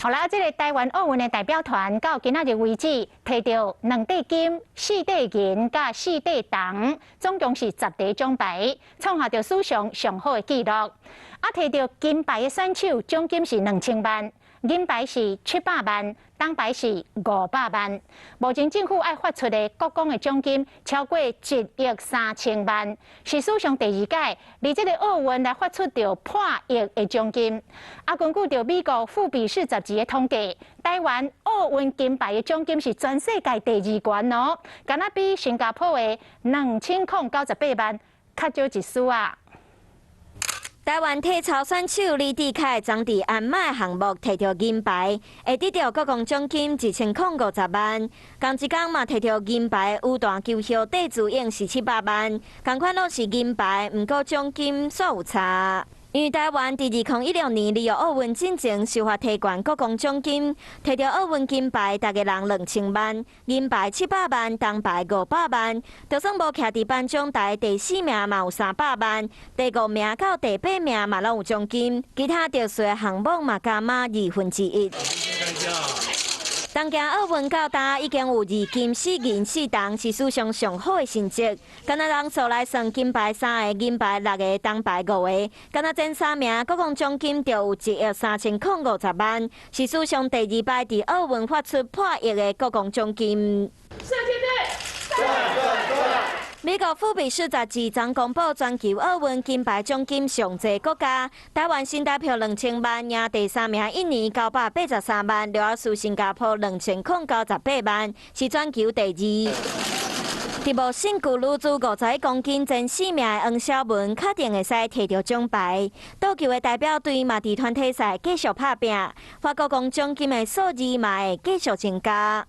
好啦，這个台灣奧運的代表團到今仔日為止，提著兩塊金、四塊銀佮四塊銅，總共是10塊獎牌，創下著史上上好的紀錄。啊，提著金牌的選手獎金是2000萬，銀牌是700萬，銅牌是500萬。目前政府愛發出的國光的獎金超過1億3000萬，是史上第二屆佇這个奧運來發出著破億的獎金。啊，根據著美國富比士雜誌的統計，台灣奧運金牌的獎金是全世界第二懸哦，敢若比新加坡的2098萬較少一絲仔。台灣體操選手李智凱昨佇鞍馬項目提著銀牌，會得著國光獎金1050萬。仝一工嘛提著銀牌，羽彈球後戴資穎是700萬，仝款攏是銀牌，毋過獎金煞有差。因為台灣佇2016年里約奧運進前首發提懸國光獎金，提著奧運金牌，逐个人2000萬，銀牌700萬，銅牌500萬。就算無徛佇頒獎台第四名嘛有300萬，第五名到第八名嘛攏有獎金。其他特殊的項目嘛加碼1/2。東京奧運到今已經有二金四銀四銅，是史上上好的成績。敢若人數來算，金牌三个，銀牌六个，銅牌五个。敢若前三名國光獎金就有1億3050萬，是史上第二擺佇奧運發出破億的國光獎金。美國富比士雜誌昨公布全球奧運金牌獎金上濟國家，台灣新台票2000萬，贏第三名印尼983萬，落後新加坡2098萬，是全球第二。佇無性距女子51公斤前四名的黃筱雯，確定會使提著獎牌。桌球的代表隊嘛，佇團體賽繼續拍拚，發國光獎金的數字嘛會繼續增加。